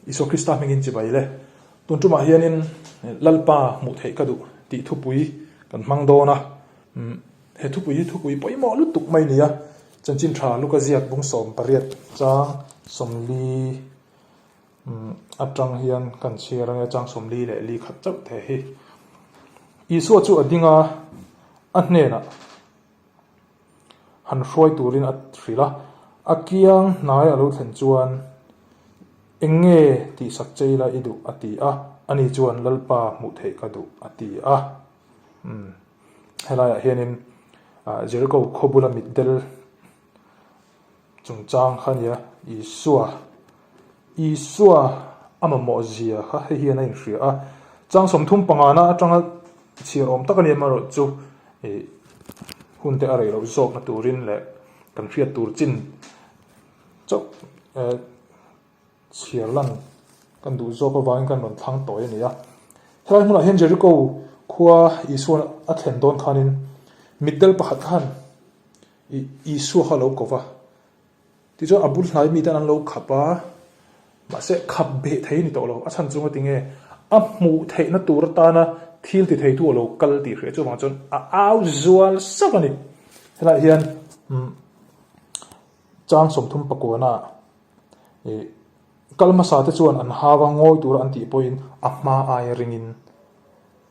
Isua Krista hmingin chibai le. Tun tumah hianin Lalpa hmuh theih ka duh tih thupui kan hmang dawn a. He thupui hi thupui pawimawh lutuk mai a ni a. Chanchin tha Luka ziak bung 18 chang 40 atang hian kan chhiar ange chang 44 khat chauh the hi. Isua chu a ding a, a hnenah. Han hruai turin a hrilh a, a kiang hnai a lo thlen chuan eng nge tihsak che ila i duh a ti a, ani chuan Lalpa hmuh theih ka duh a ti a. Umm helaiah hianin Jericho khaw bula mitdel chungchang kha a nia, Isua, Isua a mamawh zia kha hei hian a inhria a, chang 35 na atanga chhiar awm tak a ni amaherawh chu ih hun te a rei loh zawkna turin leh kan hriat tur chin chauh eh chhiar lan kan duh zawk avangin kan rawn thlang tawi a ni a. Helai hmunah hian Jericho khua Isua a thlen dawn khanin mitdel pakhat khan I Isua kha a lo ko va. Tichuan a bul hnai miten an lo khap a, mahse khap beh thei a ni tawh lo. A chhan chu nga tinge a hmuh theihna tur atana thil ti theitu a lo kal tih hriat chuvang chuan a au zual sauh a ni. Helaiah hian chang 39 i kal hmasa te chuan an hau a, ngawi tura an tih pawhin a hma aia ringin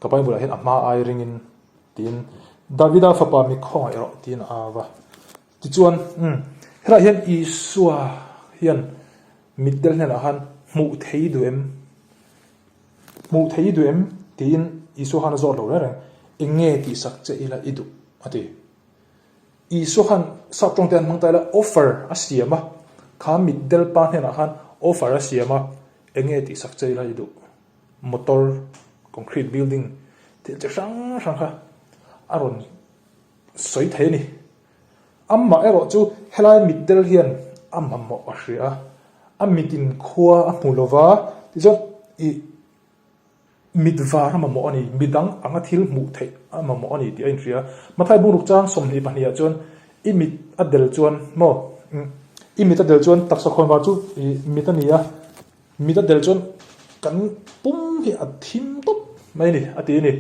Ka Bible ah hian a hma ai ringin tiin Davida fapa mi khawngaih erawh tiin a au a. Tichuan, umm, helaiah hian Isua hian mitdel hnenah khan hmuh thei duh em? Hmuh thei duh em? tiin Isua khan a zawt lo reng reng. Eng nge tihsak che ila i duh? a ti. Isua khan sap tawng te an hmang ta ila offer a siam a. Kha mitdel pa hnenah khan offer a siam a, Eng nge tihsak che ila i duh? motor, concrete building thil chi hrang hrang kha a rawn sawi thei a ni. Amah erawh chu helai mitdel hian a mamawh a hria a, a mitin khua a hmu lo va, tichuan ih mit var a mamawh a ni, midang anga thil hmuh theih a mamawh a ni tih a inhria. Mathai bungruk chang 22 ah chuan i mit a del chuan maw i mit a del chuan taksa khawn var chu ih mit a ni a, Mit a del chuan kan pum hi a thim tawp mai a ni, a ti a ni.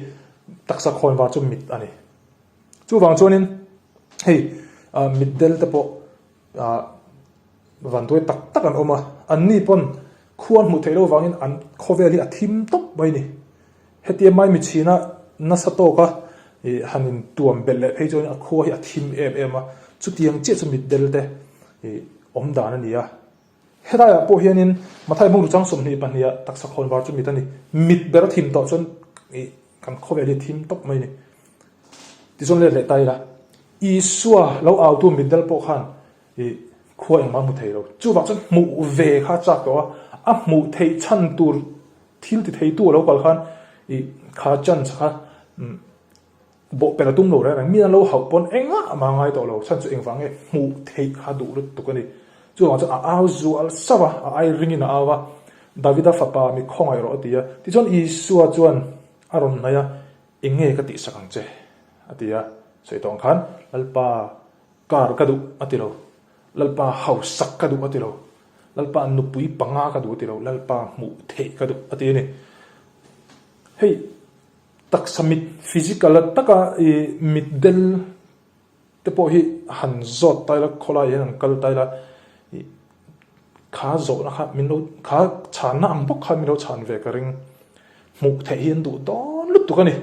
Taksa khawn var chu mit a ni. Chuvang chuanin hei mit del te pawh vanduai tak tak an awm a, anni pawn khua an hmuh theih loh vangin an khawvel hi a thim tawp mai a ni. Hetia maimichhina nasa tawka han intuam belh leh phei chuan a khua hi a thim em em a, chutiang chiah chu mit del te awm dan a ni a. Helaiah pawh hianin Mathai hmang ruchang 22 ah taksa khawn var chu mit a ni. Mit ber a thim tawh chuan ih kan khawvel hi a thim tawp mai a ni. Tichuan let leh ta ila, Isua lo autu mitdel pawh khan ih khua engmah a hmu thei lo. Chuvang chuan hmuh ve kha a chak tawh a, a hmuh theih chhan tur thil ti theitu a lo kal khan ih kha chance kha Bawhpelh a tum lo reng reng, mi an lo hauh pawn engah mah ngai tawh lo, chhan chu engvang nge hmuh theih kha duh lutuk a ni. Chuvang chuan a au zual sauh a, a ai ringin a au a, Davida fapa mi khawngaih rawh a ti a. Tichuan Isua chuan a rawn hnaih a, Eng nge ka tihsak ang che? a ti a, sawi tawh ang khan, Lalpa car ka duh a ti lo, Lalpa hausak ka duh a ti lo, Lalpa nupui panga ka duh a ti lo, Lalpa hmuh theih ka duh a ti a ni. Hei. Taksa mit, physical, a taka i mit del te pawh hi han zawt ta ila, khawlai hian han kal ta ila i kha zawhna kha min lo kha chhanna ang bawk kha min lo chhan ve ka ring. Hmuh theih hi an duh dawn lutuk a ni.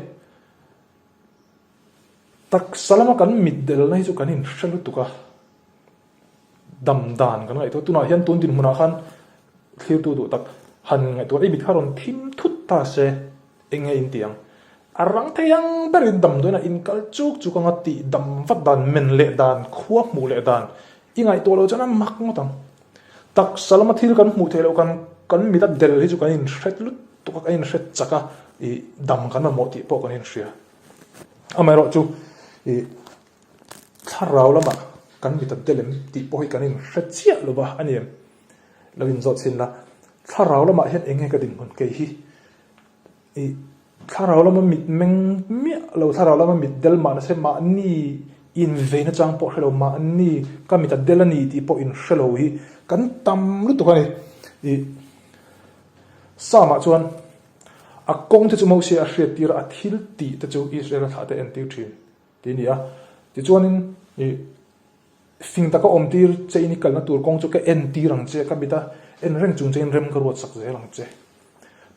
Taksa lama kan mit delna hi chu kan inhre lutuk a. Dam dan kan ngaihtuah tunah hian tun dinhmunah khan thlirtu duh tak han ngaihtuah i mit kha rawn thim thut ta se eng nge in tih ang? A rang thei ang berin damdawiin a inkal chuk chuk anga tih dam vat dan, men leh dan, khua hmuh leh dan i ngaihtuah loh chuan a mak ngawt ang. Taksa lama thil kan hmuh theih loh kan kan mit a del hi chu kan inhret lutuk a, kan inhret chak a, i dam kan mamawh tih pawh kan inhria. Amaherawhchu i. Thlarau lamah kan mit a del em tih pawh hi kan inhre chiah lo va a ni em? Lo inzawt chhin la, thlarau lamah hian eng nge ka dinhmun kei hi? Ih, thlarau lama mit meng miah lo, thlarau lama mit del mah nase mahni inveina chang pawh hre lo, mahni ka mit a del a ni tih pawh inhre lo hi kan tam lutuk a ni. Ih. Psalm-ah chuan, A kawng te chu Mosia a hriattir a, a thil tih te chu Israel-a thlah te a entir thin, tih a ni a. Tichuanin, ih, fing taka awmtir che in i kalna tur kawng chu ka entir ang che, ka mit a en reng chung chein rem ka ruat sak zel ang che.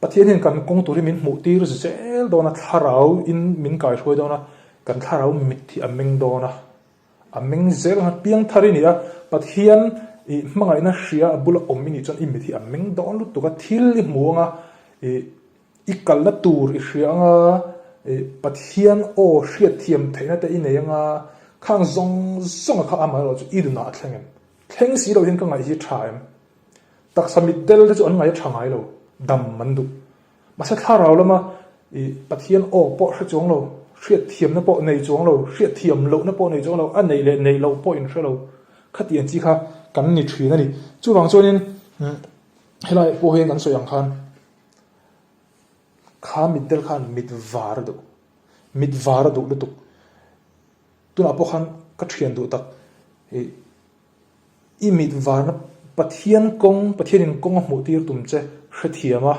Pathian hian kan kawng tur hi min hmuhtir zel dawn a, thlarau in min kaihruai dawn a, kan thlarau mit hi a meng dawn a. A meng zel ang a, piangthar i ni a, Pathian i hmangaihna hria a bula awm i nih chuan i mit hi a meng dawn lutuk a, thil i hmu ang a, i i kalna tur i hria ang a, i Pathian aw hriatthiam theihna te i nei ang a, khang zawng zawng a kha amaherawh chu i nunah a thleng em? Thleng si lo hian ka ngaih hi tha em? Taksa mitdel te chu an ngaih a tha ngai lo, dam an duh. Mahse thlarau lama i Pathian aw pawh hre chuang lo, hriatthiamna pawh nei chuang lo, hriatthiam lohna pawh nei chuang lo, a neih leh neih loh pawh inhre lo khatiang chi kha kan ni thin a ni. Chuvang chuanin helai pawh hian kan sawi ang khan kha mitdel khan mit var a duh, mit var a duh lutuk. Tunah pawh khan ka thian duh tak i I mit varna Pathian kawng, Pathianin kawng a hmuh tir tum che hrethiam a,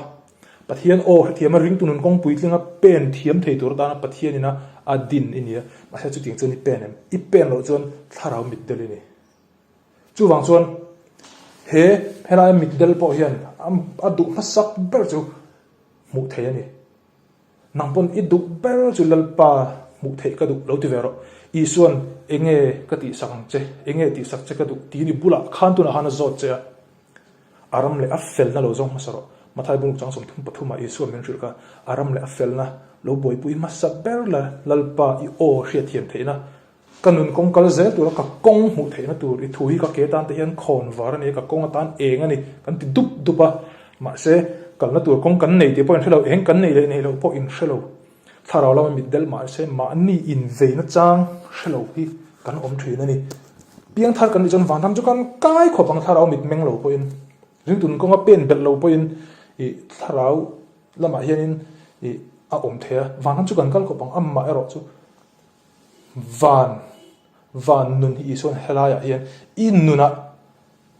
Pathian aw hrethiam a, ringtu nun kawng puitlinga pen thiam thei tur atana Pathianin a a din i ni a, mahse chutiang chuan i pen em? I pen loh chuan thlarau mitdel i ni. Chuvang chuan he helaia mitdel pawh hian a duh hmasak ber chu hmuh theih a ni. Nang pawn i duh ber chu Lalpa hmuh theih ka duh lo ti ve rawh. Isuan enge ka tihsak ang che, enge tihsak che ka duh tiin i bulah khan tunah khan a zawt che a. A ram leh a felna lo zawng hmasa rawh. Mathai bungruk chang 33 ah Isuan min hrilh kha, a ram leh a felna lo buaipui hmasa ber la Lalpa i aw hriatthiam theihna Ka nun kawng kal zel tura ka kawng hmuh theihna tur i thu hi ka ke tan te hian khawn var a ni a, ka kawng atan eng a ni kan ti dup dup a. Mahse, kalna tur kawng kan nei tih pawh inhre lo, eng kan nei leh nei loh pawh inhre lo. Thlarau lama mit del mahse mahni inveina chang hre lo hi kan awm thin a ni. Piangthar kan nih chuan vanram chu kan kai khawp ang thlarau mit meng lo pawhin, ringtun kawnga pen belh lo pawhin i thlarau lamah hianin i a awm thei a, vanram chu kan kal khawp ang, amah erawh chu Van, van nun hi Isua'n helaiah hian i nunah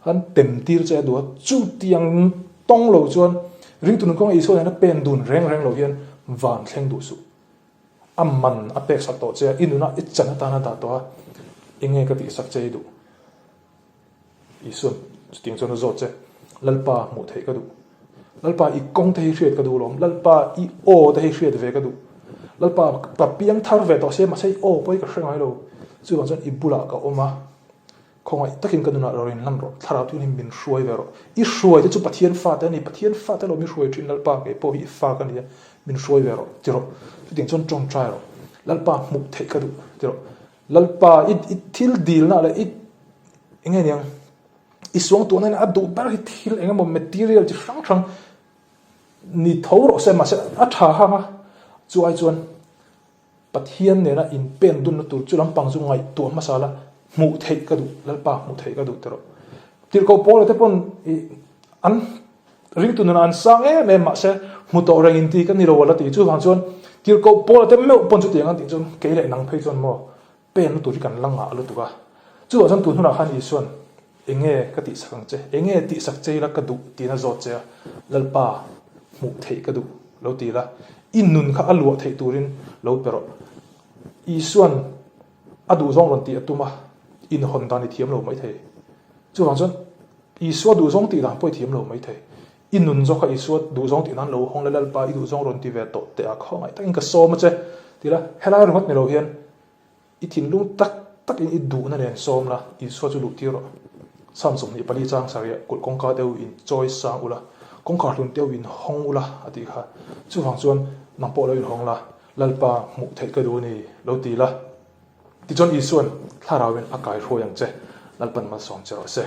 khan tem tir che a duh a, chutiang tawng lo chuan ringtu nun kawnga Isua nena pen dun reng reng lo hian van thleng duh suh. A man a pek sak tawh che a, i nunah i chan atana dah tawh a, enge ka tihsak che i duh? Isua'n chutiang chuan a zawt che, Lalpa hmuh theih ka duh. Lalpa i kawng te hi hriat ka duh lawm. Lalpa i aw te hi hriat ve ka duh. Lalpa ka piang thar ve tawh se mahse i aw pawh hi ka hre ngai lo. Chuvang chuan i bulah ka awm a, khawngaih takin ka nunah rawn inlan rawh. Thlarau thianghlim hi min hruai ve rawh. I hruai te chu Pathian fate a ni. Pathian fate lo min hruai thin Lalpa kei pawh hi i fa ka ni a, min hruai ve rawh ti rawh. Chutiang chuan tawngtai rawh. Lalpa hmuh theih ka duh ti rawh. Lalpa i i thil dilna leh i eng nge niang i suangtuahna hian a duh ber hi thil eng emaw material chi hrang hrang ni tho rawh se mahse a tha hang a chu ai chuan Pathian nena in pen dunna tur chu lampang chu ngaihtuah hmasa la hmuh theih ka duh Lalpa hmuh theih ka duh ti rawh Tirhkoh Paula te pawn i an Ringtu nunah an sang em em mahse hmu tawh reng inti ka ni lo a la ti. Chuvang chuan Tirhkoh Paula te meuh pawn chutiang an tih chuan kei leh nang phei chuan maw pen lutuk hi kan la ngah lutuk a. Chuvang chuan tun hunah khan Isuan enge ka tihsak ang che, enge tihsak che ila ka duh tiin a zawt che a, Lalpa hmuh theih ka duh lo ti la, i nun kha a luah theih turin lo pe rawh. Isuan a duhzawng rawn tih a tum a, inhawn dan i thiam lo maithei. Chuvang chuan Isua duhzawng tih dan pawh i thiam lo maithei. I nun zawk kha Isua duhzawng tih nan lo hawng la Lalpa i duhzawng rawn ti ve tawh teh a khawngaih takin ka sawm a che ti la, helai ringawt ni lo hian i thinlung tak takin i duhna nen sawm la, Isua chu luh tir rawh. Psalm 24 chang sarih kulh kawngka deuh in chawi sang ula, kawngkhar hlun deuh in hawng ula a tih kha. Chuvang chuan nang pawh lo inhawng la, Lalpa hmuh theih ka duh a ni lo ti la. Tichuan Isua'n thlarauin a kaihruai ang che, Lalpan malsawm che rawh se.